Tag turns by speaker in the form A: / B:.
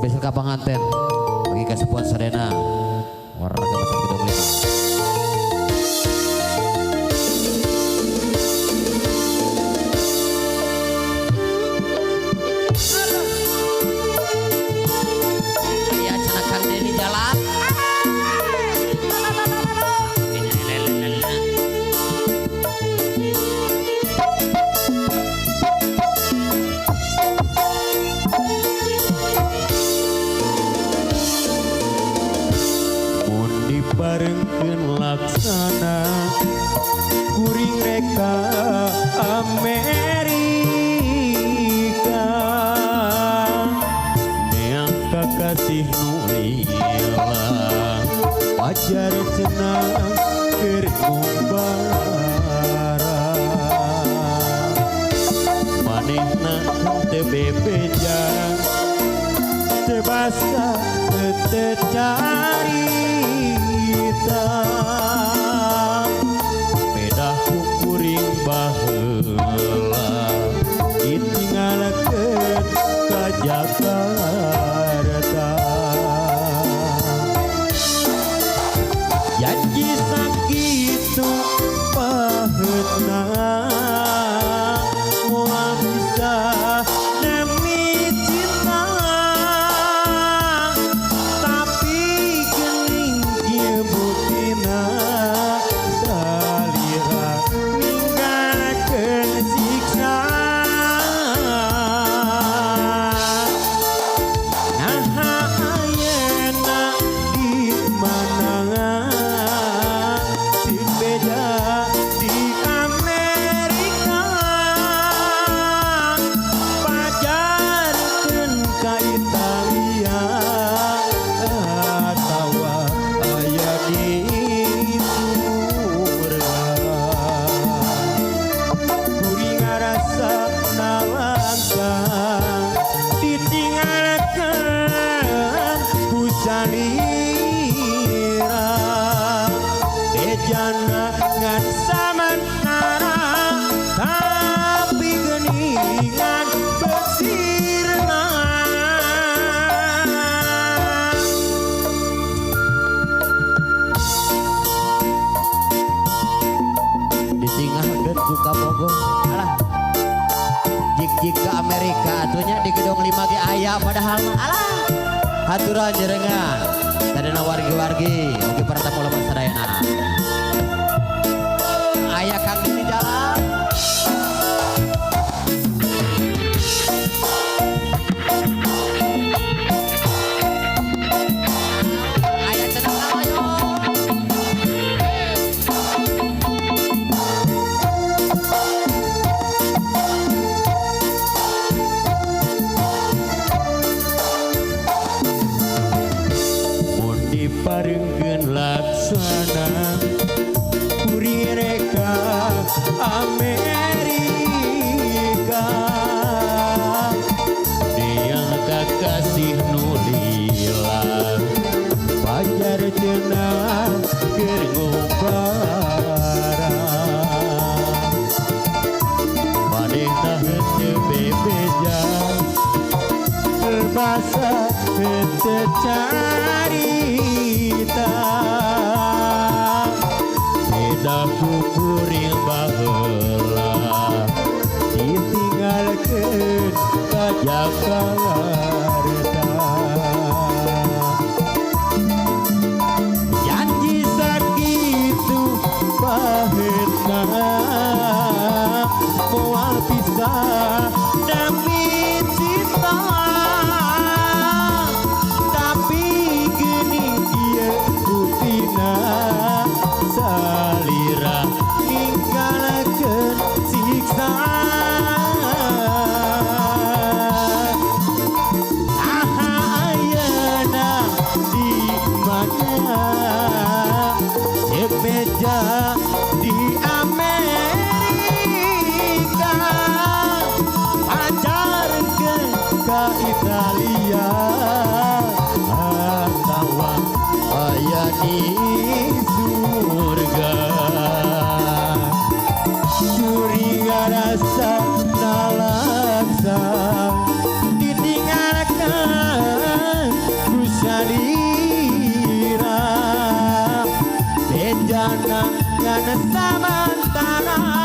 A: Spesial ka panganten bagi kasepuhan sadayana warga Pasar Gedong Lima. Aya cenah Kang Deni jalan.
B: Mun dibarengkeun laksana kuring reka Amerika, neang kakasih nu lila wajar cenah keur ngumbara. Manehna teu bebeja, teu basa, teu carita, pedah ku kuring baheula ditinggalkeun ka Jakarta. Janji sakitu paheutna moal bisa demi cinta, tapi geuning kieu buktina salira ninggalkeun siksa. Naha ayeuna di mana, ceuk beja di Amerika, pajarkeun ka Italia atawa aya di surga. Kuring ngarasa nalangsa ditinggalkeun ku salira, bejana ngan samantara tapi geuningan besirna.
A: Ditinggalkeun ku kabogoh. Alah. Jik-jik ke Amerika atunya di Gedong Lima ge aya padahal mah. Alah. Haturan jerengan. Sadayana wargi-wargi, oge para tamu lembur sadayana. Aya Kang di jalan. Aya cenah ayo.
B: Mun diparengkeun laksana kuring reka Amerika, neang kakasih nu lila pajar cenah keur ngumbara. Manehna henteu bebeja, basa, henteu carita, beda ku kuring baheula ditinggalkeun ka Jakarta. Janji sakitu paheutna moal pisah demi cinta, tapi geuning ieu buktina salira ninggalkeun siksa. Aha ayeuna di mana, ceuk beja di Amerika, pacarkeun ka Italia atawa aya di surga. Kuring ngarasa nalangsa ditinggalkeun Ngan sementara.